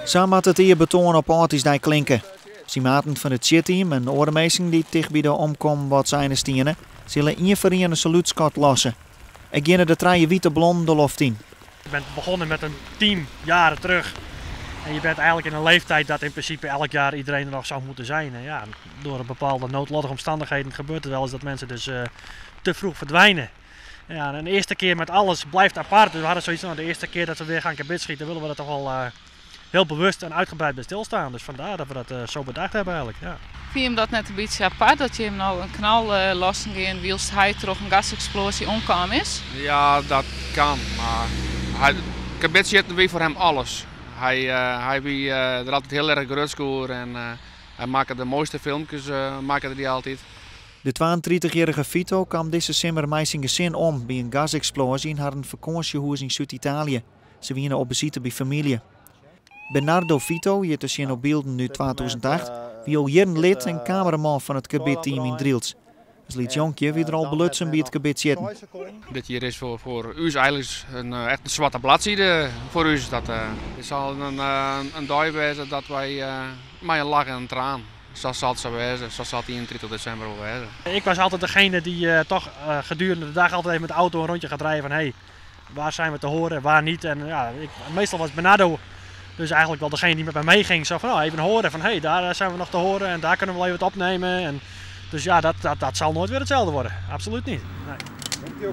Sa moat it earbetoan op âldjiersdei klinke. Syn maten fan it sjitteam en oare minsken dy't ticht by de omkommen Wâldseiner stiene, sille ien foar ien in salútskot losse. Ek geane de trije wite ballonnen de loft yn. Je bent begonnen met een team jaren terug. En je bent eigenlijk in een leeftijd dat in principe elk jaar iedereen er nog zou moeten zijn. En ja, door een bepaalde noodlottige omstandigheden gebeurt het wel eens dat mensen dus te vroeg verdwijnen. Ja, en de eerste keer met alles blijft apart. Dus we hadden zoiets van, de eerste keer dat we weer gaan karbidschieten, willen we dat toch wel heel bewust en uitgebreid bij stilstaan. Dus vandaar dat we dat zo bedacht hebben eigenlijk. Ja. Fyn je dat net in bytsje apart dat je him no in knal lossen gean wylst hy troch in gasexplosie omkaam is? Ja, dat kan. Mar hy, karbidsjitten wie foar him alles. Hy wie der altyd hiel erch grutsk oer en hy makke de moaiste filmkes makke er dy altyd. De 32-jierrige Vito kaam dizze simmer mei syn gesin om by in gaseksploazje yn harren fakânsjehûs yn Súd-Italië. Se wiene op besite by famylje. Bernardo Vito, hjir te sjen op bylden út 2008, wie al jierren lid en kameraman fan it karbidteam yn Drylts. As lyts jonkje wie er al belutsen by it karbidsjitten. Dit jier is foar ús eigenlik echt in swarte bladside foar ús. Dat it sil in dei wêze dat wy mei in lach en in traan, sa sil it sa wêze, sa sil it 31 desimber wol wêze. Ik was altijd degene die toch gedurende de dag altijd even met de auto een rondje gaat rijden van hey, waar zijn we te horen, waar niet. En ja, meestal was Bernardo dus eigenlijk wel degene die met mij meeging. Zo van, oh, even horen van hey, daar zijn we nog te horen en daar kunnen we wel even wat opnemen. En dus ja, dat zal nooit weer hetzelfde worden. Absoluut niet. Nee.